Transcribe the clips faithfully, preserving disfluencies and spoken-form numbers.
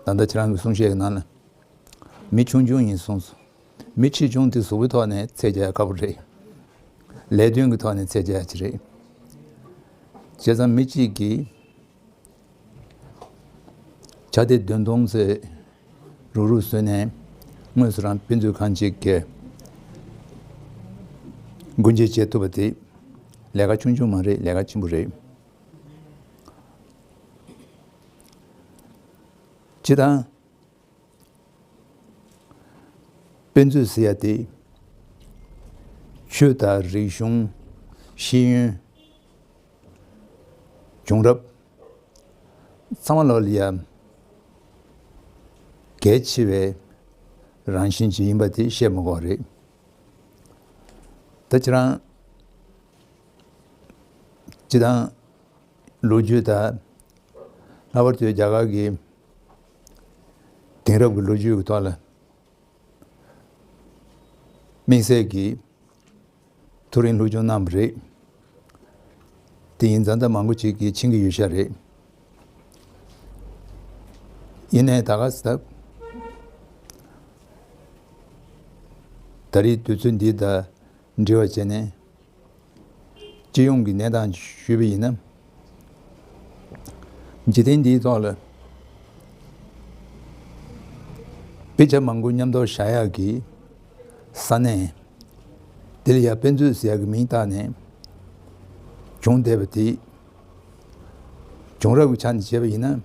ད་ལྟ་ཁྱེད་རང་གི་གསུང་བཤད་ཀྱི་ནང་ལ། མི་ཆུང་ཆུང་ཡིན་གསུངས་སོང་། མི་ཆེ་ཆུང་དེ་གཟུགས་པོའི་ཐོག་ནས་ཚད་རྒྱག་ཡ་དཀའ་པོ་རེད། ལས་དོན་གྱི་ཐོག་ནས་ཚད་རྒྱག་ཡ་ཅིག་རེད། བྱས་ཙང་མི་གཅིག་གིས་ཆ་སྡེ་བདུན་སྟོང་ཙམ་རུག་རུག་བཟོས་ནས་དངོས་སུ་རང་དཔེ་མཛོད་ཁང་གཅིག་གི་སྒོ་འབྱེད་བྱེད་ཐུབ་པ་དེ་ལས་ཀ་ཆུང་ཆུང་མ་རེད། ལས་ཀ་ཆེན་པོ་རེད། སྤྱིར་བཏང་དཔེ་མཛོད་ཟེར་ཡ་དེ་ཆོས་དང་རིག་གཞུང་། ཤེས་ཡོན། བྱུང་རབས། ཚང་མ་ལོག་ལ་ཡ་གལ་ཆེ་བའི་རང་བཞིན་ཅིག་ཡིན་པ་དེ་བཤད་མི་དགོས་རེད། ད་ཁྱེད་རང་སྤྱིར་བཏང་ལོ་རྒྱུས་དང་། ལྷག་པར་དུ་རྒྱ་གར་གྱི་དེང་རབས་ཀྱི་ལོ་རྒྱུས་ཀྱི་ཐོག་ལ་དམིགས་བསལ་གྱི་ཐུགས་རིང་ལྷུག་སྦྱོང་གནང་བ་རེད། དེ་ཡིན་ཙང་ད་མང་པོ་ཅིག་གིས་མཁྱེན་གྱི་ཡོད་ཤག་རེད། ཡིན་ནའི་ད་ག་ས་ད་རེས་དུས་ཚོད་འདི་དང་འབྲེལ་བ་བྱས་ནས་སྤྱི་ཡོངས་ཀྱི་གནས་སྟངས་ཞུས་པ་ཡིན་ན། འཇིག་རྟེན་འདིའི་ཐོག་ལ་དཔེ་ཆ་མང་པོ་མཉམ་དུ་བཞག་ཡག་གི་ས་གནས། དེ་ལ་ཡ་དཔེ་མཛོད་ཟེར་ཡག་གི་མིང་བཏགས་ནས་བྱུང་བསྡད་པ་དེ། བྱུང་རབས་ཀྱི་ཆ་ནས་བྱས་པ་ཡིན་ན་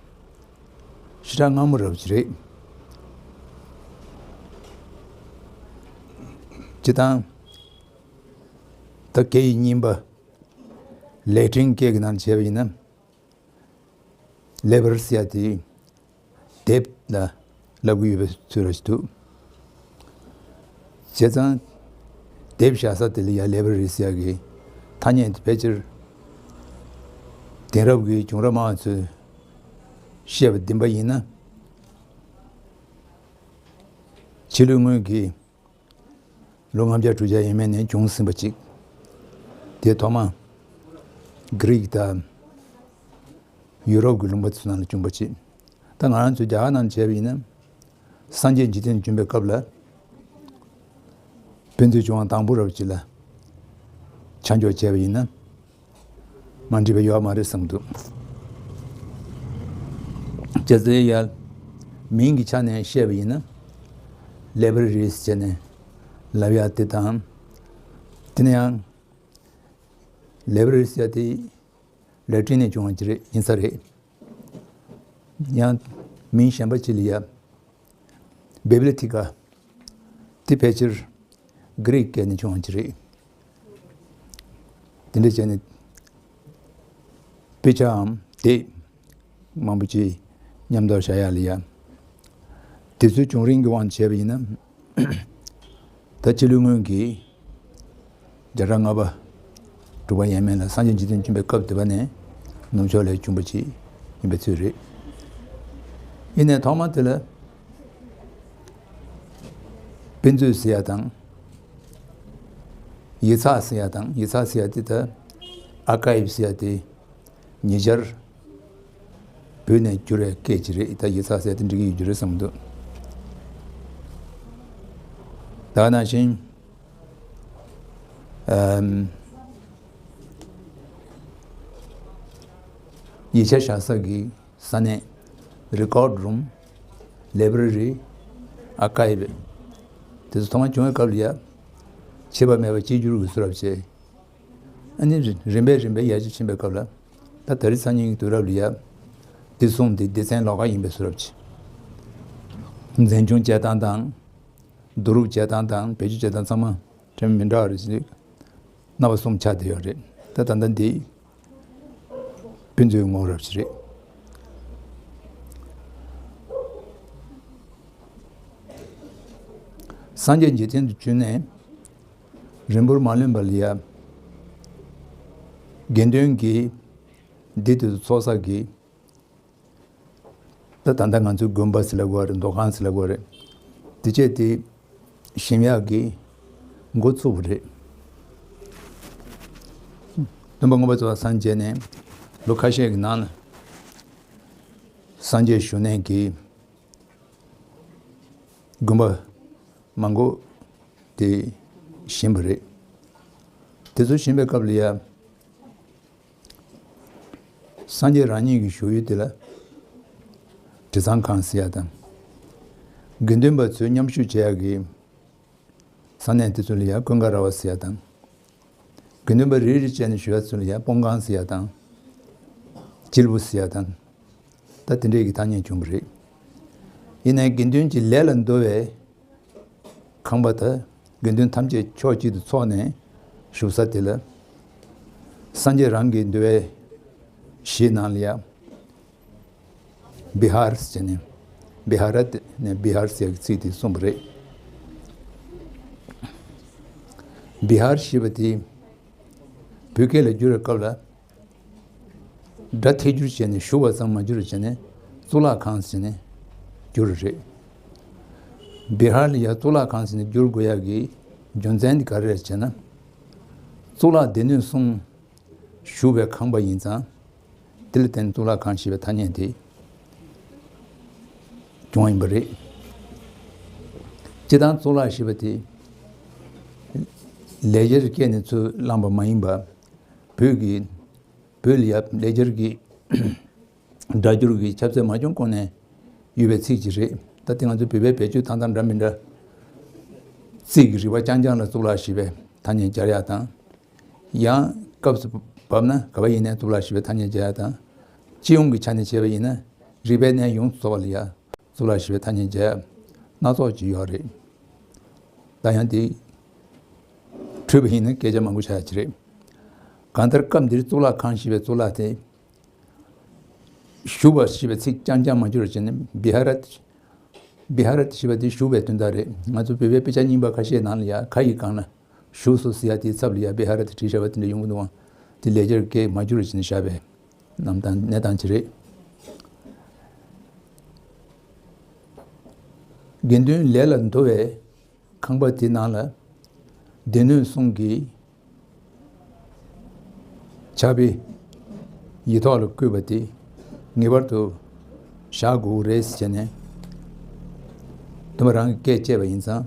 ཞེ་དྲག་སྔ་མོ་རབས་ཅིག་རེད། སྤྱིར་བཏང་ད་སྐད་ཡིག་རྙིང་པ་ལེ་ཊིན་སྐད་ཀྱི་ནང་བྱས་པ་ཡིན་ན། ལེ་བར་ཟེར་ཡ་དེ་དེབ་ལ་ལབ་ཀྱི་ཡོད་པའི་ཚུལ་ར་ཞིག་འདུག་བྱས་ཙང་དེབ་བཞག་ས་དེ་ལ་ཡ་ལེ་བ་རི་ཟེར་ཡ་གི་ཐ་སྙད་དེ་ཕལ་ཆེར་དེང་རབས་ཀྱི་བྱུང་རབས་སྨྲ་བ་ཚོས་བཤད་པ་བདེན་པ་ཡིན་ན། ཕྱི་ལོའི་སྔོན་གྱི་ལོ་ལྔ་བརྒྱ་དྲུག་བརྒྱ་ཡས་མས་ནས་བྱུང་ཟིན་པ་ཅིག་དེ་ཐོག་མ་གྷི་རིག་དང་ཡུ་རོབ་ཀྱི་ལུང་པ་ཚོའི་ནང་ལ་བྱུང་བ་ཅིག་ད་ང་རང་ཚོ་རྒྱ་གར་ནང་བྱས་པ་ཡིན་ན། སངས་རྒྱས་འཇིག་རྟེན་བྱོན་པའི་སྐབས་ལ་དཔེ་མཛོད་ཆུང་བ་དང་པོ་རབ་ཅིག་ལ་ཆ་འཇོག་བྱས་པ་ཡིན་ན། མ་འགྲིག་པ་ཡོད་མ་རེད་བསམ་འདུག་བྱས་ཙང་ཡ་མིང་གི་ཆ་ནས་བཤད་པ་ཡིན་ན། ལེ་བ་རི་རིས་བྱས་ནས་ལབ་ཡ་དེ་དང་། དེ་ནས་ཡང་ལེ་བ་རི་རིས་ཡ་དེ་ལེ་ཊིན་ནས་བྱུང་བ་ཅིག་རེད། ཡིན་ས་རེད། ཡང་མིང་གཞན་པ་ཅིག་ལ་ཡ་བེ་བི་ལི་ཐི་ཀ་དེ་ཕལ་ཆེར་གྷི་རིག་སྐད་ནས་བྱུང་བ་ཅིག་རེད། དེ་འདྲ་བྱས་ནས་དཔེ་ཆའམ་དེབ་མང་པོ་ཅིག་མཉམ་དུ་བཞག་ཡ་ལ་ཡ། དེ་ཚོའི་བྱུང་རིམ་གྱི་དབང་དུ་བྱས་པ་ཡིན་ན། ད་སྤྱི་ལོའི་སྔོན་གྱི་བརྒྱ་ཕྲག་ལྔ་པ་དྲུག་པ་ཡས་མས་ལ་སངས་རྒྱས་འཇིག་རྟེན་བྱོན་པའི་སྐབས་དེ་བ་ནས་ནུབ་ཕྱོགས་ལ་བྱུང་བ་ཅིག་ཡིན་པའི་ཚུལ་རེད། ཡིན་ནའི་ཐོག་མ་དེ་ལ་དཔེ་མཛོད་ཟེར་ཡ་དང་། ཡིག་ཚགས་ཟེར་ཡ་དང་། ཡིག་ཚགས་ཟེར་ཡ་དེ་ད་ཨར་ཀའིབ་ཟེར་ཡ་དེ། ཉེ་ཆར་བོད་ནས་བསྒྱུར་བའི་སྐད་ཅིག་རེད། ད་ཡིག་ཚགས་ཟེར་དེ་འགྲིག་གི་ཡོད་རྒྱུ་རེད་བསམ་འདུག་ད་ག་ནང་བཞིན་ཨམ་ཡིག་ཆ་བཞག་ས་གི་ས་གནས། རི་ཀོཌ་རུམ། ལེ་བྷ་རེ་རི། ཨར་ཀའིབ། དེ་ཚོ་ཐོག་མར་བྱུང་བའི་སྐབས་ལ་ཡ། ཕྱེ་བ་མེད་པ་གཅིག་གྱུར་གྱི་བཟོ་འདྲ་བྱས། ཨ་ནི་རིམ་པས་རིམ་པས་ཡར་རྒྱས་ཕྱིན་པའི་སྐབས་ལ། ད་ད་རེས་སང་ཉིན་གྱི་དུས་རབས་ལ་ཡ། འདི་གསུངས་ཏེ་སྡེ་ཚན་ལོགས་ཀ་ཡིན་པའི་བཟོ་འདྲ་བྱས། འཛིན་སྐྱོང་བྱེད་སྟངས་དང་། བསྡུ་རུབ་བྱེད་སྟངས་དང་། བེད་སྤྱོད་བྱེད་སྟངས་ཚང་མ་དྲན་མི་འདྲ་བ་རེད་ཟེར། རྣམ་པ་གསུམ་ཆགས་བསྡད་ཡོད་རེད། ད་ད་ལྟ་འདི་དཔེ་མཛོད་ངོ་རབས་ཤིག་རེད། སངས་རྒྱས་འཇིག་རྟེན་དུ་བྱོན་ནས་རིང་པོར་མ་ལོན་པ་ལ་ཡ། དགེ་འདུན་གྱིས་འདི་དུས་སུ་ཚོགས་བསགས་ཀྱིས། ད་ད་ལྟ་ང་ཚོའི་དགོན་པ་ཟེར་ལབ་དགོས་རེད། མདོ་ཁང་ཟེར་ལབ་དགོས་རེད། དེ་བྱས་ཏེ་ཞིམ་ཡག་གི་འགོ་ཚུགས་པ་རེད། སྟོན་པ་མངོན་པར་རྫོགས་པ་སངས་རྒྱས་ནས་ལོ་ཁ་ཤས་ཀྱི་ནང་ལ་སངས་རྒྱས་བཞུགས་གནས་ཀྱི་ དགོན་པ་མང་པོ་དེ་བཞེངས་པ་རེད། དེ་ཚོ་བཞེངས་པའི་སྐབས་ལ་ཡ། སངས་རྒྱས་རང་ཉིད་ཀྱི་བཞུགས་ཡུལ་དེ་ལ་དྲི་གཙང་ཁང་ཟེར་ཡ་དང་། དགེ་འདུན་པ་ཚོས་མཉམ་ཞུགས་བྱེད་ཡ་གི་ས་གནས་དེ་ཚོ་ལ་ཡ་ཀུན་དགའ་ར་བ་ཟེར་ཡ་དང་། དགེ་འདུན་པ་རེ་རེ་བྱས་ནས་བཞུགས་ཡ་ཚོ་ལ་ཡ་སྤོང་ཁང་ཟེར་ཡ་དང་། སྤྱིལ་བུ་ཟེར་ཡ་དང་། ད་དེ་འདྲས་ཀྱི་ཐ་སྙད་བྱུང་བ་རེད། ཡིན་ནའི་དགེ་འདུན་གྱི་ལས་ལ་འདོད་པའི་ཁང་པ་དང་། དགེ་འདུན་ཐམས་ཅད་ཕྱོགས་གཅིག་ཏུ་ཚོགས་ནས་བཞུགས་ས་དེ་ལ། སངས་རྒྱས་རང་གི་འདུལ་བའི་གཞི་ནང་ལ་ཡང་བི་ཧར་ཟེར་ནས། བི་ཧ་ར་ནས་བི་ཧར་ཟེར་གྱི་ཚིག་དེ་གསུངས་པ་རེད། བི་ཧར་ཞེས་པ་དེ་བོད་སྐད་ལ་བསྒྱུར་བའི་སྐབས་ལ། སྒྲ་ཐད་སྒྱུར་བྱས་ནས་ཞུ་བ་ཙམ་མ་བསྒྱུར་བྱས་ནས་གཙུག་ལག་ཁང་ཟེར་ནས་བསྒྱུར་རེད། བི་ཧར་ལ་ཡང་གཙུག་ལག་ཁང་ཟེར་ནས་བསྒྱུར་དགོས་ཡག་གི་རྒྱུ་མཚན་དེ་ག་རེ་རེད་ཟེར་ན། གཙུག་ལག་སྡེ་སྣོད་གསུམ་བཞུགས་པའི་ཁང་པ་ཡིན་ཙང་། དེ་ལ་བརྟེན་ནས་གཙུག་ལག་ཁང་ཞེས་པའི་ཐ་སྙད་དེ་བྱུང་བ་ཡིན་པ་རེད། སྤྱིར་བཏང་གཙུག་ལག་ཞེས་པ་དེ་ལེགས་སྦྱར་སྐད་ནས་ཚུར་བླངས་པ་མ་ཡིན་པ། བོད་ཀྱི་བོད་ལ་ཡ་ལེགས་སྦྱར་གྱི་སྒྲ་སྒྱུར་གྱི་ཁྱབ་ཚད་མ་བྱུང་གོང་ནས་ཡོད་པའི་ཚིག་ཅིག་རེད། ད་དེ་ང་ཚོ་བོད་པའི་བེད་སྤྱོད་སྟངས་དང་འདྲ་མི་འདྲ། རྩིས་ཀྱི་རིག་པ་རྐྱང་རྐྱང་ལ་གཙུག་ལག་ཞེས་པའི་ཐ་སྙད་སྦྱར་ཡག་དང་། ཡང་སྐབས་སུ་བབས་ན་ག་པར་ཡིན་ནའི་གཙུག་ལག་ཞེས་པའི་ཐ་སྙད་སྦྱར་ཡག་དང་། སྤྱི་ཡོངས་ཀྱི་ཆ་ནས་བྱས་པ་ཡིན་ན་རིག་པའི་གནས་ཡོངས་སུ་རྫོགས་པ་ལ་ཡ་གཙུག་ལག་ཞེས་པའི་ཐ་སྙད་སྦྱར་ཡག་སྣ་ཚོགས་ཅིག་ཡོད་རེད། ད་ཡང་དེ་འཁྲུལ་པ་ཡིན་ན་སྐད་ཆ་མང་པོ་ཆགས་ཡག་ཅིག་རེད། གང་ལྟར་སྐབས་འདིར་གཙུག་ལག་ཁང་ཞེས་པའི་གཙུག་ལག་དེ། བཞུགས་པ་ཞེས་པའི་ཚིག་རྐྱང་རྐྱང་མ་བསྒྱུར་བ་བྱས་ནས་བི་ཧ་ར། བི་ཧ་ར་ཞེས་པ་དེ་བཞུགས་པའི་དོན་དག་རེད། ང་ཚོ་བོད་པའི་དཔེ་ཆ་རྙིང་པ་ཁ་ཤས་ནང་ལ་ཡ་ཁ་ཡི་སྒང་ལ་བཞུགས་སོ་ཟེར་ཡ་དེའི་ཚབ་ལ་ཡ་བི་ཧ་ར་དེ་བྲིས་བཞག་པ་དེ་འདྲ་ཡོང་གི་འདུག་ཨང་། དེ་ལེགས་སྦྱར་སྐད་མ་བསྒྱུར་བ་བྱས་ནས་བཞག་པའི་རྣམ་ཐར་གནས་སྟངས་ཅིག་རེད། དགེ་འདུན་ལས་ལ་འདོད་པའི་ཁང་པ་དེ་ནང་ལ་སྡེ་སྣོད་གསུམ་གྱི་ཕྱག་དཔེ་ཡིག་ཐོག་ལ་བཀོད་པ་དེ་ངེས་པར་དུ་བཞག་དགོས་རེད་ཟེར་ནས་སྟོན་པ་རང་གིས་བཀས་བཅད་པ་ཡིན་ཙང་།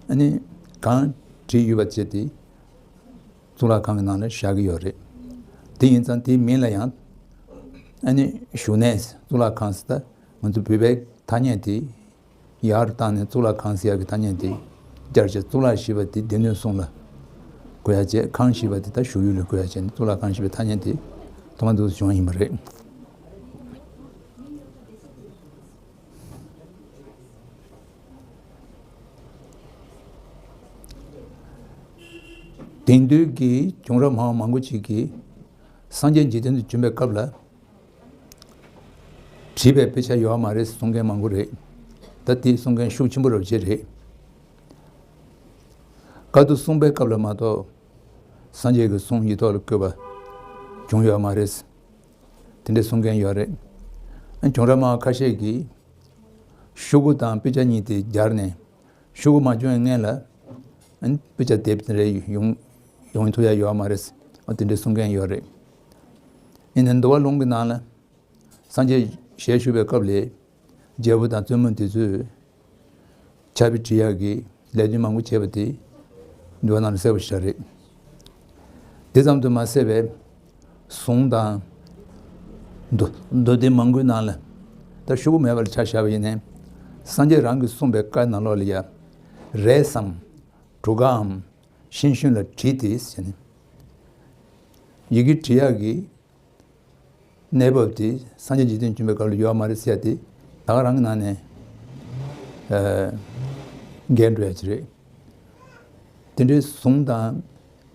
ཨ་ནི་གང་བྲིས་ཡོད་པ་བྱས་ཏེ་གཙུག་ལག་ཁང་གི་ནང་ལ་བཞག་གི་ཡོད་རེད། དེ་ཡིན་ཙང་དེའི་མིང་ལ་ཡང་ཨ་ནི་བཞུགས་གནས་གཙུག་ལག་ཁང་ཟེར། ད་ང་ཚོ་བོད་པའི་ཐ་སྙད་དེ་ཡར་བཏང་ནས་གཙུག་ལག་ཁང་ཟེར་ཡག་གི་ཐ་སྙད་དེ་སྦྱར་བྱས། གཙུག་ལག་ཞེས་པ་དེ་སྡེ་སྣོད་གསུམ་ལ་གོ་ཡག་བྱས། ཁང་ཞེས་པ་དེ་ད་བཞུགས་ཡུལ་ལ་གོ་ཡག་བྱས་ནས་གཙུག་ལག་ཁང་ཞེས་པའི་ཐ་སྙད་དེ་ཐོག་མ་འདུག་སེ་བྱུང་བ་ཡིན་པ་རེད། དེང་དུས་ཀྱི་གྱོང་རག་མང་མང་པོ་ཅིག་གིས་སངས་རྒྱས་འཇིག་རྟེན་དུ་བྱོན་པའི་སྐབས་ལ། བྲིས་པའི་དཔེ་ཆ་ཡོད་མ་རེད་གསུང་མཁན་མང་པོ་རེད། ད་དེ་གསུང་མཁན་ཤུགས་ཆེན་པོ་རབ་ཆེ་རེད། བཀའ་བསྡུ་གསུངས་པའི་སྐབས་ལ་མ་གཏོགས་སངས་རྒྱས་ཀྱི་གསུང་ཡིག་ཐོག་ལ་བཀོད་པ་བྱུང་ཡོད་མ་རེད། དེ་འདྲ་གསུང་མཁན་ཡོད་རེད། ཨ་གྱོང་རག་མ་ཁ་ཤས་ཀྱིས་ཤོག་གུ་དང་དཔེ་ཆ་གཉིས་དེ་སྦྱར་ནས། ཤོག་གུ་མ་བྱུང་བའི་སྔན་ལ་ཨ་དཔེ་ཆ་དེབ་དེ་འདྲ་ཡོང་ཡོང་ཐུབ་ཡ་ཡོད་མ་རེད། ཨ་དེ་འདྲ་གསུང་མཁན་ཡོད་རེད། ཡིན་ནའི་འདུལ་བ་ལུང་གི་ནང་ལ། སངས་རྒྱས་ཞལ་བཞུགས་པའི་སྐབས་ལ་རྒྱལ་པོ་དང་བཙུན་མོ་དེ་ཚོས་ཕྱག་དཔེ་བྲི་ཡག་གི་ལས་དོན་མང་པོ་བྱས་པ་དེ་འདུལ་བ་ནང་ལ་གསལ་པོ་ཞིག་རེད། དེ་ཙམ་དུ་མ་ཟད་པའི་གཟུངས་དང་མདོ་མདོ་སྡེ་མང་པོའི་ནང་ལ། ད་ཤོག་གུ་མེད་པ་ལ་ཆ་བཞག་པ་ཡིན་ནའི། སངས་རྒྱས་རང་གིས་གསུངས་པའི་བཀའི་ནང་ལོགས་ལ་ཡ། རས་སམ་གྲུ་ཁའམ་ཤིང་ཤུན་ལ་བྲིས་ཏེ་ཟེར་ནས། ཡི་གེ་བྲི་ཡག་གི་གནས་བབ་དེ་སངས་རྒྱས་འཇིག་རྟེན་བྱོན་པའི་སྐབས་ལ་ཡོད་མ་རེད་ཟེར་ཡ་དེ་ད་ག་རང་གི་ནང་ནས་ཨ་འགལ་འགྲོ་ཡ་ཅིག་རེད། དེ་འདྲའི་གཟུངས་དང་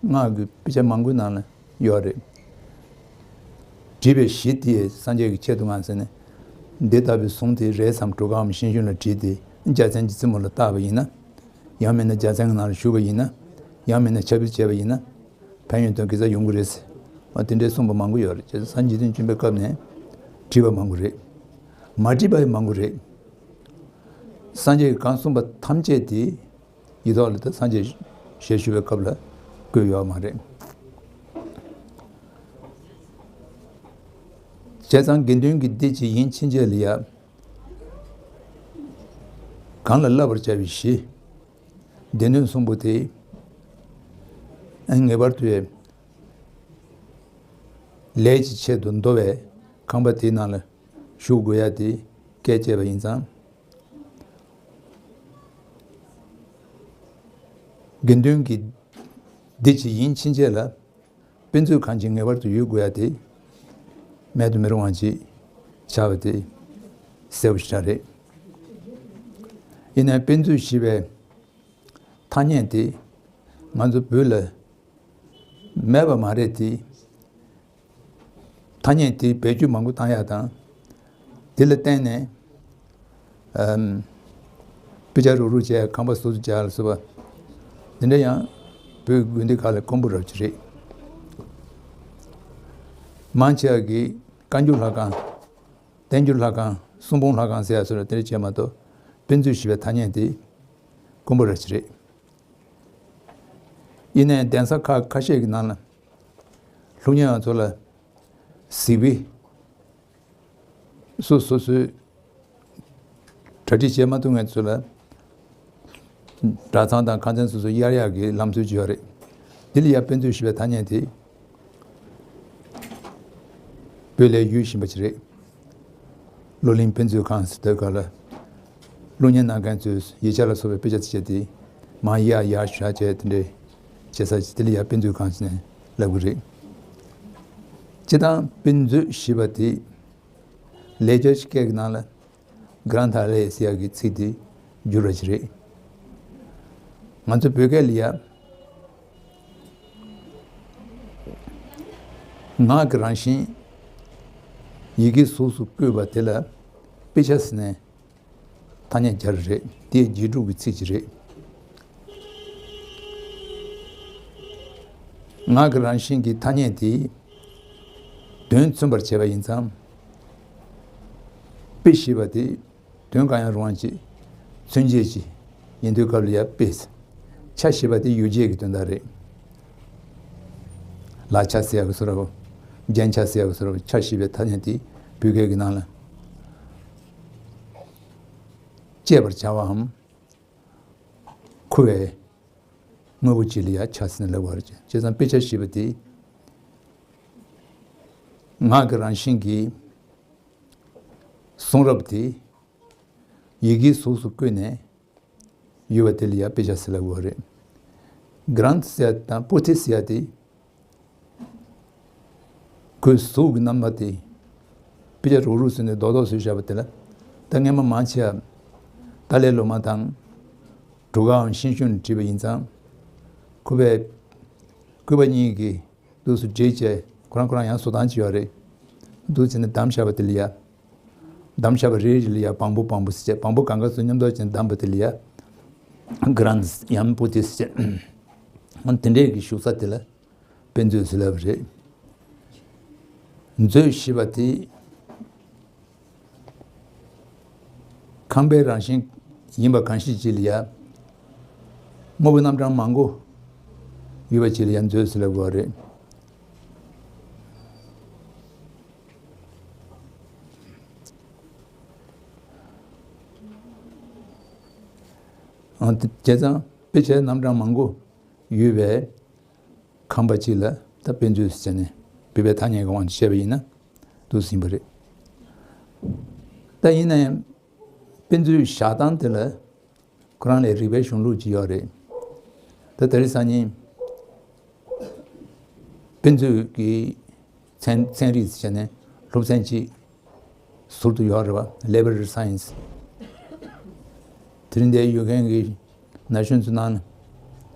སྔགས་ཀྱི་དཔེ་ཆ་མང་པོའི་ནང་ལ་ཡོད་རེད། བྲིས་པའི་གཞི་དེ་སངས་རྒྱས་ཀྱི་ཆེད་དུ་ངང་ཟེར་ནས། འདི་ལྟ་བུའི་གཟུངས་དེ་རས་སམ་གྲུ་ཁའམ་ཤིང་ཤུན་ལ་བྲིས་ཏེ་རྒྱལ་མཚན་གྱི་རྩེ་མོ་ལ་བཏགས་པ་ཡིན་ན། ཡང་མིན་ན་རྒྱལ་མཚན་གྱི་ནང་ལ་བཞུགས་པ་ཡིན་ན། ཡང་མིན་ན་ཕྱག་དཔེ་བྱས་པ་ཡིན་ན། ཕན་ཡོན་དང་དགེ་རྩ་ཡོང་གི་རེད། ཨ་དེ་འདྲའི་གསུངས་པ་མང་པོ་ཡོད་རེད། བྱས་ཙང་སངས་རྒྱས་འཇིག་རྟེན་བྱོན་པའི་སྐབས་ནས་བྲིས་པ་མང་པོ་རེད། མ་བྲིས་པ་ཡང་མང་པོ་རེད། སངས་རྒྱས་ཀྱིས་གང་གསུངས་པ་ཐམས་ཅད་དེ་ཡིག་ཐོག་ལ་ད་སངས་རྒྱས་ཞལ་བཞུགས་པའི་སྐབས་ལ་བཀོད་ཡོད་མ་རེད། བྱས་ཙང་དགེ་འདུན་གྱི་སྡེ་གཅིག་ཡིན་ཕྱིན་ཆད་ལ་ཡ། གང་ལ་བསླབ་པར་བྱ་བའི་གཞི། སྡེ་སྣོད་གསུམ་པོ་དེ་ངེས་པར་དུ་ལས་ཀྱི་ཆེད་དུ་འདོད་པའི་ཁང་པ་དེའི་ནང་ལ་བཞུགས་དགོས་ཡ་དེ་སྐད་བཅད་པ་ཡིན་ཙང་། དགེ་འདུན་གྱི་སྡེ་གཅིག་ཡིན་ཕྱིན་ཆད་ལ། དཔེ་མཛོད་ཁང་ཅིག་ངེས་པར་དུ་ཡོད་དགོས་ཡ་དེ་མེད་དུ་མི་རུང་བ་ཅིག་ཆགས་པ་དེ་གསལ་པོ་ཞེ་དྲག་རེད། ཡིན་ནའི་དཔེ་མཛོད་ཞེས་པའི་ཐ་སྙད་དེ་ང་ཚོ་བོད་ལ་མེད་པ་མ་རེད་དེ། ཐ་སྙད་དེ་བེད་སྤྱོད་མང་པོ་བཏང་ཡ་དང་། དེ་ལ་བརྟེན་ནས་ཨམ། དཔེ་ཆ་རུག་རུག་བྱས་ཁང་པ་སོ་སོ་བྱས་ལ་སོགས་པ་འདི་འདྲ་ཡང་བོད་དགོན་སྡེ་ཁག་ལ་དཀོན་པོ་རབ་ཅིག་རེད། མང་ཆེ་བ་གིས་བཀའ་འགྱུར་ལྷ་ཁང་། བསྟན་འགྱུར་ལྷ་ཁང་། གསུང་འབུམ་ལྷ་ཁང་ཟེར་ཡ་སོགས་ལ་དེ་འདྲ་བྱས་མ་གཏོགས་དཔེ་མཛོད་ཞེས་པའི་ཐ་སྙད་དེ་དཀོན་པོ་རབ་ཅིག་རེད། ཡིན་ནའི་གདན་ས་ཁག་ཁ་ཤས་ཀྱི་ནང་ལ་ལྷུག་ཉེ་བ་ཚོ་ལ་གཟིགས་དཔེ་སོ་སོ་སོའི་གྲ་སྒྲིག་བྱེད་མ་ཐུབ་མཁན་ཚོ་ལ་གྲྭ་ཚང་དང་ཁང་ཚན་སོ་སོ་གཡར་ཡག་གི་ལམ་སྲོལ་ཅིག་ཡོད་རེད། འདི་ལ་ཡང་དཔེ་མཛོད་ཞེས་པའི་ཐ་སྙད་དེ་བོད་ལ་ཡོད་བཞིན་པ་ཅིག་རེད། བློ་གླིང་དཔེ་མཛོད་ཁང་ཟེར་དུས་སྐབས་ལ་བློ་སྙིང་ནམ་མཁན་ཚོས་ཡིག་ཆ་ལ་སོགས་པའི་དཔེ་ཆ་ཚིགས་བཅད་དེ་མར་གཡར་ཡར་བཞག་བྱས་དེ་འདྲའི་བྱེད་ས་ཅིག་དེ་ལ་ཡང་དཔེ་མཛོད་ཁང་ཟེར་ནས་ལབ་ཀྱི་རེད། སྤྱིར་བཏང་དཔེ་མཛོད་ཞེས་པ་དེ་ལེགས་སྦྱར་སྐད་ཀྱི་ནང་ལ་གྷྲཱན་ཐ་ལེ་ཟེར་ཡག་གི་ཚིག་དེ་བསྒྱུར་བ་ཅིག་རེད། ང་ཚོ་བོད་སྐད་ལ་ཡ། ངག་གི་རང་བཞིན་ཡི་གེའི་གཟུགས་སུ་བཀོད་པ་དེ་ལ་དཔེ་ཆ་ཟེར་ནས་ཐ་སྙད་སྦྱར་རེད། དེ་རྗེས་འཇུག་གི་ཚིག་ཅིག་རེད། ངག་གི་རང་བཞིན་གྱི་ཐ་སྙད་དེ་དོན་མཚོན་པར་བྱས་པ་ཡིན་ཙང་། དཔེ་ཞེས་པ་དེ། དོན་གང་ཡང་རུང་བ་ཅིག་མཚོན་བྱེད་ཅིག་ཡིན་དུས་སྐབས་ལ་ཡང་དཔེ། ཆ་ཞེས་པ་དེ་ཡོ་བྱད་ཀྱི་དོན་དག་རེད། ལག་ཆ་ཟེར་ཡག་གི་བཟོ་འདྲ་བོ། རྒྱན་ཆ་ཟེར་ཡག་གི་བཟོ་འདྲ་བོ། ཆ་ཞེས་པའི་ཐ་སྙད་དེ་བོད་སྐད་ཀྱི་ནང་ལ་བཅད་པར་བྱ་བའམ་འཁུ་བའི་དངོས་པོ་ཅིག་ལ་ཡང་ཆ་ཟེར་ནས་ལབ་པ་རེད། བྱས་ཙང་དཔེ་ཆ་ཞེས་པ་དེ་ངག་གི་རང་བཞིན་གྱི་གསུང་རབ་དེ་ཡི་གེའི་གཟུགས་སུ་བཀོད་ནས་ཡོད་པ་དེ་ལ་ཡང་དཔེ་ཆ་ཟེར་ལབ་དགོས་རེད། གྷྲཱན་ཐ་ཟེར་ཡ་དང་པོ་ཐི་ཟེར་ཡ་དེ། ཁོའི་གཟུགས་ཀྱི་རྣམ་པ་དེ། དཔེ་ཆ་རུག་རུག་བཟོས་ནས་རྡོག་རྡོག་བཟོས་བཞག་པ་དེ་ལ། ད་སྔས་མ་མང་ཆེ་བ་ཏཱ་ལའི་བླ་མ་དང་། གྲུབ་དཀའ་བ་ཤིན་ཤུན་བྲིས་པ་ཡིན་ཙང་། ཁོ་པའི་སྐུད་པ་གཉིས་ཀྱིས། འདུག་སེ་བསྒྲིགས་བྱས་ཁོ་རང་ཁོ་རང་ཡང་བཟོ་སྟངས་ཅིག་ཡོད་རེད། འདུག་སེ་ནས་བསྡམས་བཞག་པ་དེ་ལ་ཡ། བསྡམས་བཞག་པ་རེ་རེ་ལ་ཡ་བང་པོ་བང་པོ་ཟེར་བྱས་བང་པོ་གང་ག་ཚོ་མཉམ་དུ་བྱས་ནས་བསྡམས་པ་དེ་ལ་ཡ། གྷྲཱན་ཡང་པོ་ཐི་ཟེར་བྱས། དེ་འདྲས་ཀྱི་བཞུགས་ས་དེ་ལ་དཔེ་མཛོད་ཟེར་ལབ་པ་རེད། མཛོད་ཞེས་པ་དེ། ཁང་པའི་རང་བཞིན་ཡིན་པ་གང་ཞིག་ཅིག་ལ་ཡ། དངོས་པོ་རྣམ་གྲངས་མང་པོ་ཡོད་པ་ཅིག་ལ་ཡ་མཛོད་ཟེར་ལབ་དགོས་པ་རེད། ཨ། དེ་བྱས་ཙང་དཔེ་ཆའི་རྣམ་གྲངས་མང་པོ་ཡོད་པའི། ཁང་པ་གཅིག་ལ་ད་དཔེ་མཛོད་ཟེར་ནས་བོད་པའི་ཐ་སྙད་ཀྱི་དབང་དུ་བྱས་པ་ཡིན་ན་འདུག་ཟིན་པ་རེད། ད་ཡིན་ན་ཡང་དཔེ་མཛོད་བཞག་སྟངས་དེ་ལ་ཁོ་རང་ལ་རིག་པའི་གཞུང་ལུགས་ཅིག་ཡོད་རེད། ད་དེ་རིང་སང་ཉིན་དཔེ་མཛོད་ཀྱི་ཚན་ཚན་རིག་ཟེར་ནས་སློབ་ཚན་གཅིག་ཟུར་དུ་ཡོད་རེད་པ། Library Science། དེ་རིང་འདིར་ཡོད་མཁན་གྱི་ན་གཞོན་ཚོའི་ནང་ན་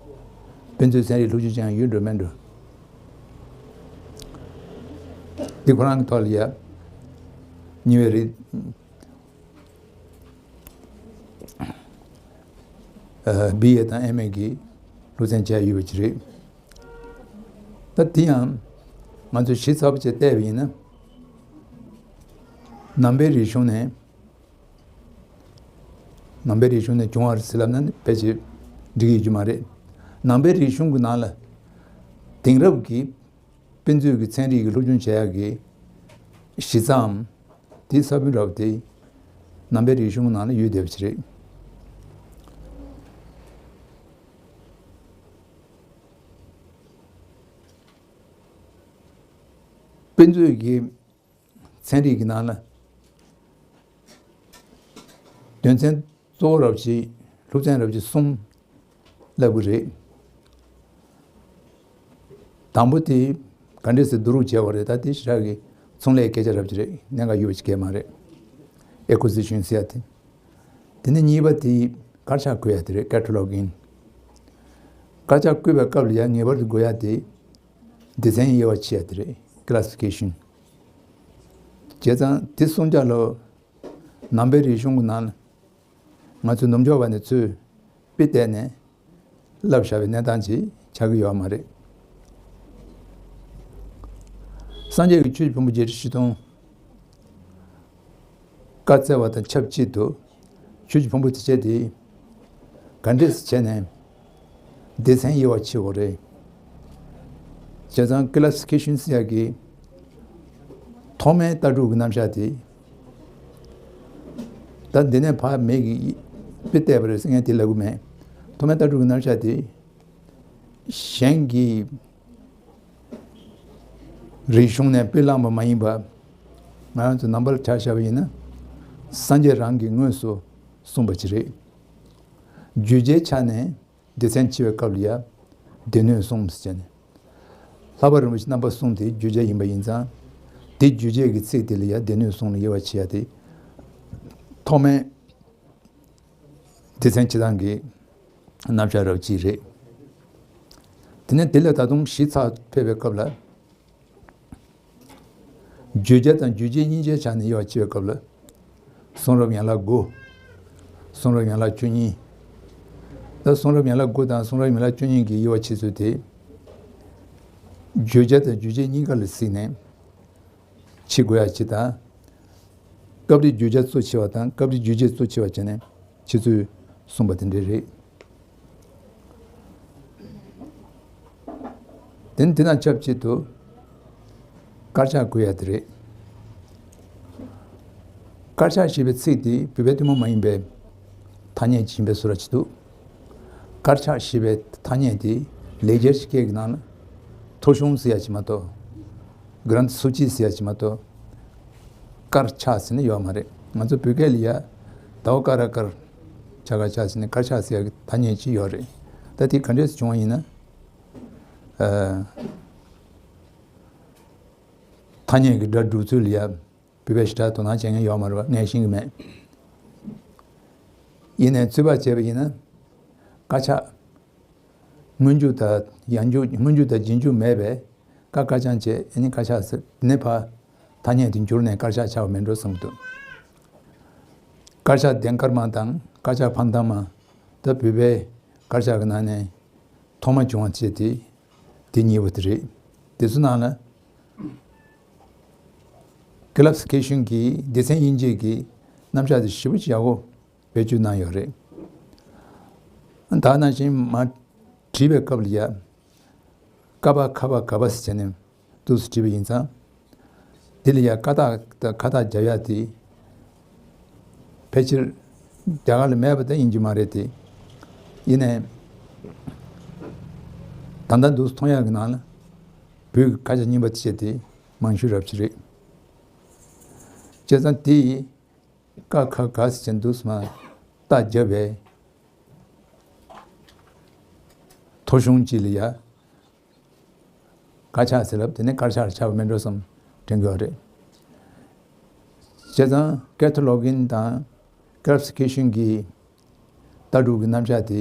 དཔེ་མཛོད་ཚན་རིག་སློབ་ཁྲིད་ཅན་ཡོད་འགྲོ་མེད་འགྲོ། འདི་ཁོ་རང་གི་ཐོག་ལ་ཡ་ཉེ་བའི་རིགས། ཨ། བི་ཨེ་དང་ཨེམ་ཨེ་གི་སློབ་ཚན་བྱས་ཡོད་པ་ཅིག་རེད། ད་དེ་ཡང་ང་ཚོས་ཞིབ་ཚགས་པོ་བྱས་བལྟས་པ་ཡིན་ན། ནང་པའི་རིག་གཞུང་ནས། ནང་པའི་རིག་གཞུང་ནས་བྱུང་བ་རེད་ཟེར་ལབ་ན་ནི་ཕལ་ཆེར་འགྲིག་གི་ཡོད་རྒྱུ་མ་རེད། ནང་པའི་རིག་གཞུང་གི་ནང་ལ་དེང་རབས་ཀྱི་དཔེ་མཛོད་ཀྱི་ཚན་རིག་གི་སློབ་སྦྱོང་བྱེད་ཡག་གི་གཞི་རྩའམ་དེའི་ས་བོན་འདྲ་བོ་དེ་ནང་པའི་རིག་གཞུང་གི་ནང་ལ་ཡོད་བསྡད་པ་ཅིག་རེད། དཔེ་མཛོད་ཀྱི་ཚན་རིག་གི་ནང་ལ་དོན་ཚན་གཙོ་བོ་རབ་ཅིག་སློབ་ཚན་རབ་ཅིག་གསུམ་ལབ་ཀྱི་རེད། དང་པོ་དེ་ག་འདྲས་སེ་བསྡུ་རུབ་བྱས་པ་རེད། ད་དེ་ཞེ་དྲག་གི་ཚོང་ལས་སྐད་ཆ་རབ་ཅིག་རེད། གནད་འགག་ཡོད་པ་ཅིག་གས་མ་རེད། ཨེ་ཀུ་ཟི་ཤན་ཟེར་ཡ་དེ། དེ་ནས་གཉིས་པ་དེ་དཀར་ཆག་བཀོད་ཡ་དེ་རེད། ཀེ་ཊ་ལོག་ཨིང་། དཀར་ཆག་བཀོད་པའི་སྐབས་ལ་ཡ་ངེས་པར་དུ་དགོས་ཡ་དེ་སྡེ་ཚན་དབྱེ་བ་ཕྱེ་ཡ་དེ་རེད། ཀི་ལ་སི་ཕི་ཀེ་ཤན། བྱས་ཙང་དེ་གསུམ་ཆ་ལ་ནང་པའི་རིག་གཞུང་གི་ནང་ལ་ང་ཚོའི་ནུབ་ཕྱོགས་པ་ནས་ཚུར་དཔེ་བལྟས་ནས་བསླབ་བཞག་པའི་གནས་སྟངས་ཅིག་ཆགས་ཀྱི་ཡོད་མ་རེད། སངས་རྒྱས་ཀྱི་ཆོས་ཀྱི་ཕུང་པོ་བརྒྱད་ཁྲི་བཞི་སྟོང་བཀའ་སྩལ་བ་དང་ཆབས་ཅིག་ཏུ་ཆོས་ཀྱི་ཕུང་པོ་དེ་བྱས་ཏེ་ག་འདྲས་བྱས་ནས་སྡེ་ཚན་དབྱེ་བ་ཕྱེ་དགོས་རེད། བྱས་ཙང་ཀི་ལ་སི་ཕི་ཀེ་ཤན་ཟེར་ཡ་གི་ཐོག་མའི་ལྟ་གྲུབ་ཀྱི་རྣམ་གཞག་དེ། ད་འདི་ནས་ཕར་མེད་ཀྱི་དཔེ་བལྟས་པ་རེད་ཟེར་མཁན་དེ་ལབ་གི་མེད། ཐོག་མའི་ལྟ་གྲུབ་ཀྱི་རྣམ་གཞག་དེ། གཞན་གྱི་རིག་གཞུང་ནས་དཔེ་བླངས་པ་མ་ཡིན་པ། ང་རང་ཚོ་ནང་པར་ཆ་བཞག་པ་ཡིན་ན། སངས་རྒྱས་རང་གིས་དངོས་སུ་གསུངས་པ་ཅིག་རེད། བརྗོད་བྱའི་ཆ་ནས་སྡེ་ཚན་ཕྱེ་བའི་སྐབས་ལ་ཡ་སྡེ་སྣོད་གསུམ་ཟེར་བྱས་ནས། ལྷག་པར་རིན་པོ་ཆེ་རྣམ་པ་གསུམ་དེ་བརྗོད་བྱ་ཡིན་པ་ཡིན་ཙང་། དེ་བརྗོད་བྱའི་གི་ཚིག་དེ་ལ་ཡ་སྡེ་སྣོད་གསུམ་ལ་དབྱེ་བ་ཕྱེ་ཡ་དེ། ཐོག་མའི་སྡེ་ཚན་ཕྱེ་སྟངས་ཀྱི་རྣམ་གཞག་རབ་ཅིག་རེད། དེ་ནས་དེ་ལས་ད་དུང་གཞི་ཚགས་ཕེབས་པའི་སྐབས་ལ། བརྗོད་བྱ་དང་རྗོད་བྱེད་གཉིས་ཆའི་ཆ་ནས་དབྱེ་བ་ཕྱེ་བའི་སྐབས་ལ། གསུང་རབ་ཡན་ལག་དགུ། གསུང་རབ་ཡན་ལག་བཅུ་གཉིས། ད་གསུང་རབ་ཡན་ལག་དགུ་དང་གསུང་རབ་ཡན་ལག་བཅུ་གཉིས་ཀྱི་དབྱེ་བ་ཕྱེ་ཚུལ་དེ། བརྗོད་བྱ་དང་རྗོད་བྱེད་གཉིས་ཀ་ལ་གཟིགས་ནས་ཕྱེ་དགོས་ཡ་ཅིག་དང་། སྐབས་རེ་བརྗོད་བྱ་གཙོ་ཆེ་བ་དང་སྐབས་རེ་རྗོད་བྱེད་གཙོ་ཆེ་བ་བྱས་ནས་ཕྱེ་ཚུལ་གསུངས་པ་དེ་འདྲ་རེད། དེ་ནི་དེ་དང་ཆབས་ཅིག་ཏུ་དཀར་ཆག་བཀོད་ཡ་དེ་རེད། དཀར་ཆག་ཞེས་པའི་ཚིག་དེ་བོད་པའི་ཐུན་མོང་མ་ཡིན་པའི་ཐ་སྙད་ཅིག་ཡིན་པའི་བཟོ་འདྲ་ཅིག་འདུག་དཀར་ཆག་ཞེས་པའི་ཐ་སྙད་དེ་ལེགས་སྦྱར་གྱི་སྐད་ཀྱི་ནང་ལ་ཐོ་གཞུང་ཟེར་ཡ་ཅིག་མ་གཏོགས། གྷ་རན་ཐི་སུ་ཅི་ཟེར་ཡ་ཅིག་མ་གཏོགས། དཀར་ཆག་ཟེར་ནི་ཡོད་མ་རེད། ང་ཚོ་བོད་སྐད་ལ་ཡ། ཟླ་བ་དཀར་ར་དཀར། བྱ་དཀར་བྱ་ཟེར་ནི་དཀར་ཆག་ཟེར་ཡ་གི་ཐ་སྙད་ཅིག་ཡོད་རེད། ད་དེ་ག་འདྲས་སེ་བྱུང་བ་ཡིན་ན། ཨ། ཐ་སྙད་ཀྱི་སྒྲ་སྒྲུག་ཚུལ་ལ་ཡ། བོད་པས་ཞེ་དྲག་དོ་སྣང་བྱེད་མཁན་ཡོད་མ་རེད་པ། ངས་ཤེས་ཀྱི་མེད། ཡིན་ནའི་ཚོད་དཔག་བྱས་པ་ཡིན་ན། དཀར་ཆག་སྔོན་འཇུག་དང་ཡང་འཇུག་སྔོན་འཇུག་དང་རྗེས་འཇུག་མེད་པས། ཀ་དཀར་རྐྱང་བྱས་ཨ་ནི་དཀར་ཆག་ཟེར། དེ་ནས་ཕར་ཐ་སྙད་དེ་འགྱུར་ནས་དཀར་ཆག་ཆགས་པ་མིན་འགྲོ་བསམ་གྱི་འདུག་དཀར་ཆག་ལྡན་དཀར་མ་དང་དཀར་ཆག་ཕ་མཐའ་མ། ད་བོད་པའི་དཀར་ཆག་གི་ནང་ནས་ཐོག་མ་བྱུང་བ་བྱས་ཏེ། དེ་གཉིས་པོ་དེ་རེད། དེ་ཚོ་ནང་ལ་ཀི་ལ་སི་ཕི་ཀེ་ཤན་གྱི་སྡེ་ཚན་དབྱེ་འབྱེད་ཀྱི་རྣམ་གཞག་དེ་ཞེ་པོ་ཅིག་ཡག་པོ་བེད་སྤྱོད་གནང་ཡོད་རེད། ད་ནང་བཞིན་མར་བྲིས་པའི་སྐབས་ལ་ཡ། ཀ་པ་ཁ་པ་ག་པ་ཟེར་བྱས་ནས་འདུག་སེ་བྲིས་པ་ཡིན་ཙང་། དེ་ལ་ཡ་ཀ་རྟགས་དང་ཁ་རྟགས་རྒྱབ་ཡ་དེ། ཕལ་ཆེར་རྒྱ་གར་ལ་མེད་པ་དེ་ཡིན་གྱི་མ་རེད་དེ། ཡིན་ནའི། ད་ལྟ་འདུག་སེ་མཐོང་ཡ་གི་ནང་ལ་བོད་ཀྱི་ཁ་བྱང་རྙིང་པ་དེ་བྱས་ཏེ་མང་ཤོས་རབ་ཅིག་རེད། བྱས་ཙང་དེ་ཡི་ཀ་ཁ་ག་ཟེར་བྱས་འདུག་སེ་མར་རྟགས་བརྒྱབ་པའི་ཐོ་གཞུང་གཅིག་ལ་ཡ། དཀར་ཆག་ཟེར་ལབ་དེ་ནི་དཀར་ཆག་ལ་ཆགས་པ་མིན་འགྲོ་བསམ་དྲན་གྱི་ཡོད་རེད། བྱས་ཙང་ཀེ་ཐ་ལོག་ཨིང་དང་ཀི་ལ་སི་ཕི་ཀེ་ཤན་གྱི་ལྟ་གྲུབ་ཀྱི་རྣམ་གཞག་དེ།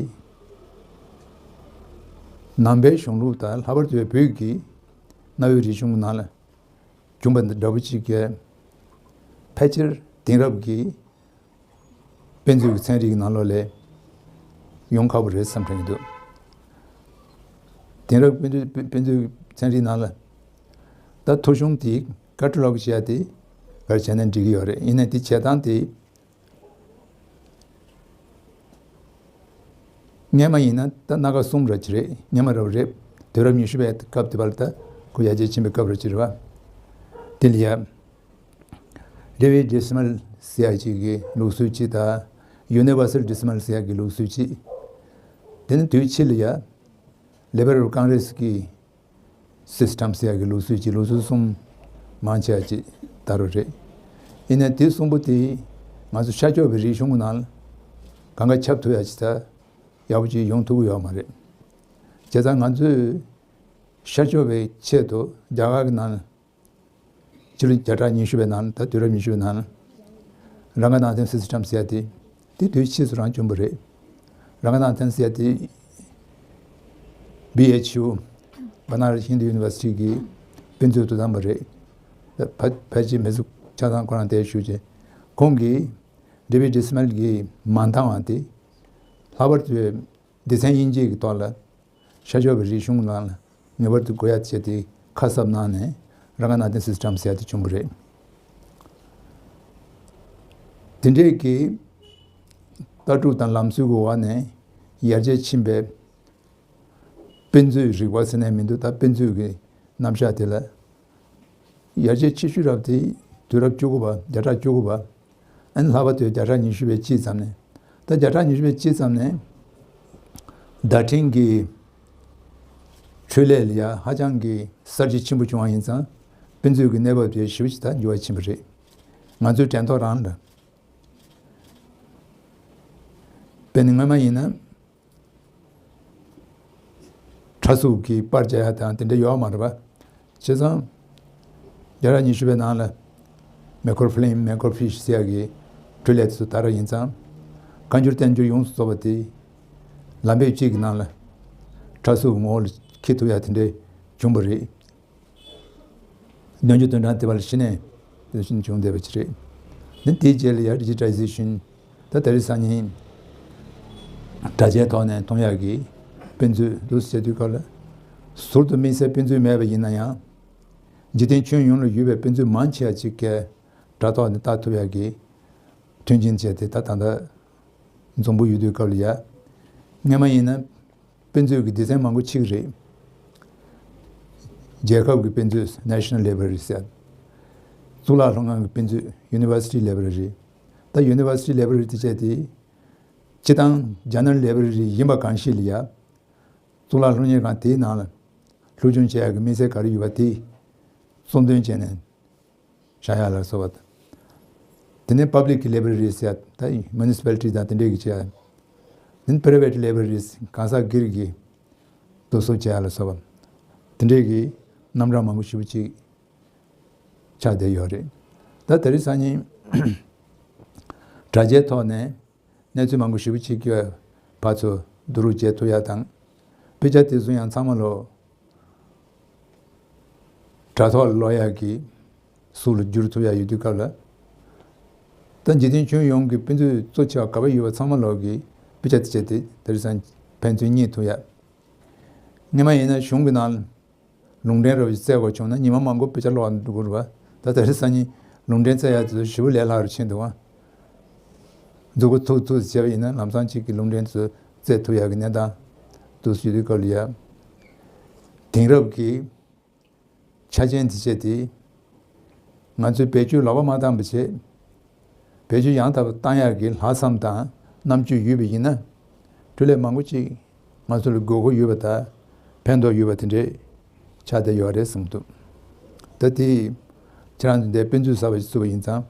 ནང་པའི་གཞུང་ལུགས་དང་ལྷག་པར་དུ་བོད་ཀྱི་གནའ་བོའི་རིག་གཞུང་གི་ནང་ལ་བྱུང་བ་འདྲ་པོ་ཅིག་གིས། ཕལ་ཆེར་དེང་རབས་ཀྱི་དཔེ་མཛོད་ཀྱི་ཚན་རིག་གི་ནང་ལོགས་ལ་ཡོང་ཁག་པོ་རེད་བསམ་དྲན་གྱི་འདུག་དེང་རབས་དཔེ་མཛོད་དཔེ་དཔེ་མཛོད་ཀྱི་ཚན་རིག་ནང་ལ་ད་ཐོ་གཞུང་དེ་ཀེ་ཐ་ལོག་བྱས་ཏེ་ག་རེ་བྱས་ན་འགྲིག་གི་ཡོད་རེད། ཡིན་ནའི་དེ་བྱེད་སྟངས་དེ། སྔས་མ་ཡིན་ན་ད་སྣ་ཁ་གསུམ་ར་ཅིག་རེད། སྔས་མ་རབ་རེད། དུས་རབས་ཉི་ཤུ་པའི་སྐབས་དེ་བར་ད་ཁོ་ཡར་རྒྱས་ཕྱིན་པའི་སྐབས་ར་ཅིག་རེད་བ། དེ་ལ་ཡ། ཌེ་ཝིཌ་ཌེ་སི་མལ་ཟེར་ཡ་ཅིག་གི་ལུགས་སྲོལ་ཅིག་དང་། ཡུ་ནི་ཝར་སལ་ཌེ་སི་མལ་ཟེར་ཡ་གི་ལུགས་སྲོལ་ཅིག་དེ་ནི་དུས་ཕྱིས་ལ་ཡ། ལི་བེ་རལ་ཀོང་རེས་ཀྱི་སིས་ཊམ་ཟེར་ཡ་གི་ལུགས་སྲོལ་གྱི་ལུགས་སྲོལ་གསུམ་ མང་ཆེ་བ་ཅིག་ད་རུང་རེད། ཡིན་ནའི་དེ་གསུམ་པོ་དེ་ང་ཚོ་ཤར་ཕྱོགས་པའི་རིག་གཞུང་གི་ནང་ལ་གང་ག་ཁྱབ་ཐུབ་ཡ་ཅིག་ད་ཡག་པོ་ཅིག་ཡོང་ཐུབ་ཀྱི་ཡོད་མ་རེད། བྱས་ཙང་ང་ཚོས་ཤར་ཕྱོགས་པའི་ཆེད་དུ་རྒྱ་གར་གྱི་ནང་ཕྱི་ལོ་བརྒྱ་ཕྲག་ཉི་ཤུ་པའི་ནང་ད་དུས་རབས་ཉི་ཤུ་པའི་ནང་རང་དགའ་ནང་བསྟན་སི་སི་ཊམ་ཟེར་ཡ་དེ་དེ་དུས་ཕྱིས་སུ་རང་བྱུང་བ་རེད། རང་དགའ་ནང་བསྟན་ཟེར་ཡ་དེ་བི་ཨེཆ་ཡུ་བ་ན་ར་ཧིན་དུ་ཡུ་ནི་ཝར་སི་ཊི་གི་དཔེ་མཛོད་དུ་བདམས་པ་རེད། ཕ་ཕལ་ཆེར་མི་ཚོ་ཆ་ཚང་ཁོ་རང་དེར་བཞུགས་རྗེས་ཁོང་གིས་ཌེ་བིཌ་ཌི་སི་མེལ་གྱིས་མ་འདང་བ་དེ་ལྷག་པར་དུ་སྡེ་ཚན་དབྱེ་འབྱེད་ཀྱི་ཐོག་ལ་ཤར་ཕྱོགས་པའི་རིག་གཞུང་ནང་ལ་ངེས་པར་དུ་དགོས་ཡ་བྱས་ཏེ་ཁ་གསབ་གནང་ནས་རང་དགའ་ནང་བསྟན་སི་སི་ཊམ་ཟེར་ཡ་དེ་བྱུང་བ་རེད། དེ་འདྲས་ཀྱི་ལྟ་གྲུབ་དང་ལམ་སྲོལ་གྱི་འོག་ནས་ཡར་རྒྱས་ཕྱིན་པའི་དཔེ་མཛོད་རིག་པ་ཟེར་ནས་མི་འདུག་ད་དཔེ་མཛོད་ཀྱི་རྣམ་གཞག་དེ་ལ་ཡར་རྒྱས་ཆེ་ཤོས་རབ་དེ་དུས་རབས་བཅུ་དགུ་པ་བརྒྱ་ཕྲག་བཅུ་དགུ་པ། ཨན་ལྷག་པར་དུ་བརྒྱ་ཕྲག་ཉི་ཤུ་པའི་དཔྱིད་ཙམ་ནས། ད་བརྒྱ་ཕྲག་ཉི་ཤུ་པའི་དཔྱིད་ཙམ་ནས་བརྡ་འཕྲིན་གྱི་འཕྲུལ་ལས་ལ་ཡ་ཧ་ཅང་གི་གསར་བརྗེ་ཆེན་པོ་བྱུང་བ་ཡིན་ཙང་དཔེ་མཛོད་ཀྱི་གནས་བབ་དེ་ཞེ་པོ་ཅིག་ད་འགྱུར་བ་ཕྱིན་པ་རེད། ང་ཚོའི་དྲན་ཐོག་རང་ལ་དཔེར་ན་སྔོན་མ་ཡིན་ན། ཕྲ་གཟུགས་ཀྱི་པར་རྒྱག་ཡ་དང་དེ་འདྲ་ཡོད་མ་རེད་པ། བྱས་ཙང་། བརྒྱ་ཕྲག་ཉི་ཤུ་པའི་ནང་ལ་མེ་ཀོར་ཕི་ལིམ་མེ་ཀོར་ཕི་ཤི་ཟེར་ཡ་གི་འཕྲུལ་ལས་དེ་ཚོ་དར་བ་ཡིན་ཙང་། བཀའ་འགྱུར་བསྟན་འགྱུར་ཡོངས་སུ་རྫོགས་པ་དེ་ལམ་བེབ་གཅིག་གི་ནང་ལ་ཕྲ་གཟུགས་ངོ་བོ་ལ་འཁྱེར་ཐུབ་ཡ་དེ་འདྲ་བྱུང་བ་རེད། སྙན་བརྒྱུད་དོན་གྲངས་དེ་བར་ཕྱི་ནས་དེ་བཞིན་བྱུང་བསྡད་པ་ཅིག་རེད། ནི་དེའི་རྗེས་ལ་ཡང་ཌི་ཇི་ཊལ་ལའི་ཟེ་ཤན། ད་དེ་རིང་སང་ཉིན་དྲ་རྒྱའི་ཐོག་ནས་མཐོང་ཡག་གི་དཔེ་མཛོད་འདུག་ཟེར་དུས་སྐབས་ལ། ཟུར་དུ་དམིགས་བསལ་དཔེ་མཛོད་མེད་པ་ཡིན་ན་ཡང་། འཇིག་རྟེན་ཁྱོན་ཡོངས་ལ་ཡོད་པའི་དཔེ་མཛོད་མང་ཆེ་བ་ཅིག་གིས་དྲ་ཐོག་ནས་ལྟ་ཐུབ་ཡག་གི་མཐུན་རྐྱེན་བྱས་ཏེ་ད་ད་ལྟ་འཛོམས་པོ་ཡོད་དུས་སྐབས་ལ་ཡ། སྔོན་མ་ཡིན་ན། དཔེ་མཛོད་ཀྱི་སྡེ་ཚན་མང་པོ་ཅིག་རེད། རྒྱལ་ཁབ་ཀྱི་དཔེ་མཛོད་National Library ཟེར། གཙུག་ལག་སློབ་ཁང་གི་དཔེ་མཛོད་University Library། ད་University Library དེ་བྱས་ཏེ། སྤྱི་བཏང་General Library ཡིན་པ་གང་ཞིག་ལ་ཡ། གཙུག་ལག་སློབ་གཉེར་ཁང་དེའི་ནང་ལ་སློབ་སྦྱོང་བྱེད་ཡག་གི་དམིགས་བསལ་ག་རེ་ཡོད་པ་དེ་གཙོ་འདོན་བྱས་ནས། བཞག་ཡ་ལ་སོགས་པ། དེ་ནས་Public Libraries ཟེར་ཡ་ད་Municipality དང་དེ་འདྲས་ཀྱི་བྱས་ཡ། དེ་ནས་Private Libraries གང་ཟག་སྒེར་གྱི་རྡོ་སོལ་བྱས་ཡ་ལ་སོགས་པ། དེ་འདྲས་ཀྱི་རྣམ་གྲངས་མང་པོ་ཞེ་པོ་ཅིག་ཆགས་བསྡད་ཡོད་རེད། ད་དེ་རིང་སང་ཉིན་དྲ་རྒྱའི་ཐོག་ནས་གནས་ཚུལ་མང་པོ་ཞེ་པོ་ཅིག་གི་ཕར་ཚུར་བསྡུ་རུབ་བྱེད་ཐུབ་ཡ་དང་། དཔེ་ཆ་དེ་ཚོ་ཡང་ཚང་མ་ལོ། དྲ་ཐོག་ཀློག་ཡག་གི་གཟུགས་ལ་བསྒྱུར་ཐུབ་ཡག་ཡོད་དུས་སྐབས་ལ། ད་འཇིག་རྟེན་ཁྱོན་ཡོངས་ཀྱི་དཔེ་མཛོད་གཙོ་ཆེ་བ་ག་པར་ཡོད་པ་ཚང་མ་ལོག་གི་དཔེ་ཆ་དེ་བྱས་ཏེ་དེ་རིང་སང་ཕན་ཚུན་རྙེད་ཐུབ་ཡག་སྔོན་མ་ཡིན་ན་གཞུང་གི་ནང་ལ་ལུང་འདྲེན་རོབ་ཀྱི་བཙལ་དགོས་བྱུང་ན་ཉི་མ་མང་པོ་དཔེ་ཆ་ཀློག་འགྲོ་དགོས་རེད་པ། ད་དེ་རིང་སང་ཉིན་ལུང་འདྲེན་བཙལ་ཡག་དེ་ཚོ་ཞེ་པོ་ལས་སླ་རུ་ཕྱིན་འདུག་པ། མཛུབ་གུ་ཐུག་ཐུག་བྱས་པ་ཡིན་ན་ལམ་སང་གཅིག་གི་ལུང་འདྲེན་དེ་ཚོ་བཙལ་ཐུབ་ཡག་གི་གནས་སྟངས་འདུག་ཡོད་དུས་སྐབས་ལ་ཡ། དེང་རབས་ཀྱི་ཆ་རྐྱེན་དེ་བྱས་ཏེ། ང་ཚོས་བེད་སྤྱོད་ལོག་པ་མ་བཏང་བ་བྱས། བེད་སྤྱོད་ཡང་དག་པ་བཏང་ཡག་གི་ལྷག་བསམ་དང་རྣམ་དཔྱོད་ཡོད་པ་ཡིན་ན། འཕྲུལ་ལས་མང་པོ་ཅིག་ང་ཚོ་ལ་དགོས་མཁོ་ཡོད་པ་དང་ཕན་ཐོགས་ཡོད་པ་དེ་འདྲས་ཆགས་བསྡད་ཡོད་རེད་བསམ་འདུག་ད་དེ་ཁྱེད་རང་ཚོ་འདིར་དཔེ་མཛོད་གསར་པ་ཞིག་བཙུགས་པ་ཡིན་ཙང་།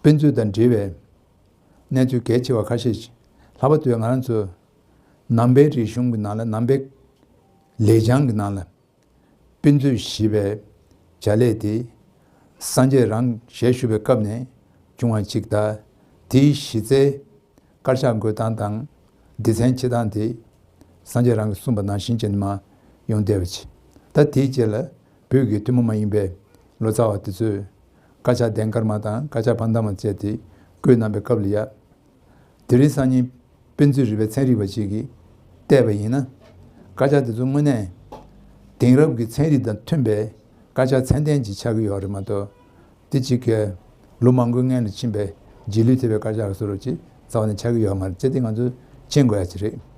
དཔེ་མཛོད་དང་འབྲེལ་བའི་གནས་ཚུལ་གལ་ཆེ་བ་ཁ་ཤས་ཤིག་ལྷག་པར་དུ་ང་རང་ཚོ་ནང་པའི་རིག་གཞུང་གི་ནང་ལ་ནང་པའི་ལེགས་བྱང་གི་ནང་ལ། དཔེ་མཛོད་ཞེས་པའི་བྱ་ལས་དེ། སངས་རྒྱས་རང་ཞལ་བཞུགས་པའི་སྐབས་ནས་བྱུང་བ་ཅིག་དང་། དེའི་གཞི་རྩའི་དཀར་ཆག་འགོད་སྟངས་དང་སྡེ་ཚན་ཕྱེ་སྟངས་དེ། སངས་རྒྱས་རང་གིས་གསུངས་པ་ནང་བཞིན་བྱས་ནས་མར་ཡོང་བསྡད་པ་ཅིག་ད་དེའི་རྗེས་ལ་བོད་ཀྱི་ཐུན་མོང་མ་ཡིན་པའི་ལོ་ཙཱ་བ་དེ་ཚོས་དཀར་ཆག་ལྡན་ཀརྨ་དང་དཀར་ཆག་བྷན་དྷརྨ་བཅས་དེ་བཀོད་གནང་པའི་སྐབས་ལ་ཡ། དེ་རིང་སང་ཉིན་དཔེ་མཛོད་རིག་པའི་ཚན་རིག་པ་ཞིག་གིས་བལྟས་པ་ཡིན་ན། དཀར་ཆག་དེ་ཚོ་དངོས་གནས་དེང་རབས་ཀྱི་ཚན་རིག་དང་མཐུན་པའི་དཀར་ཆག་ཚད་ལྡན་ཅིག་ཆགས་ཀྱི་ཡོད་རེད་མ་གཏོགས། དེ་གཅིག་གིས་ལོ་མང་པོའི་སྔོན་ལ་ཕྱིན་པའི་རྗེས་ལུས་ཐེབས་པའི་དཀར་ཆག་བཟོ་འདྲ་ཅིག་རྩ་བ་ནས་ཆགས་ཀྱི་ཡོད་མ་རེད་ཅེས་དེ་ང་ཚོས་མཁྱེན་དགོས་ཡ་ཅིག་རེད།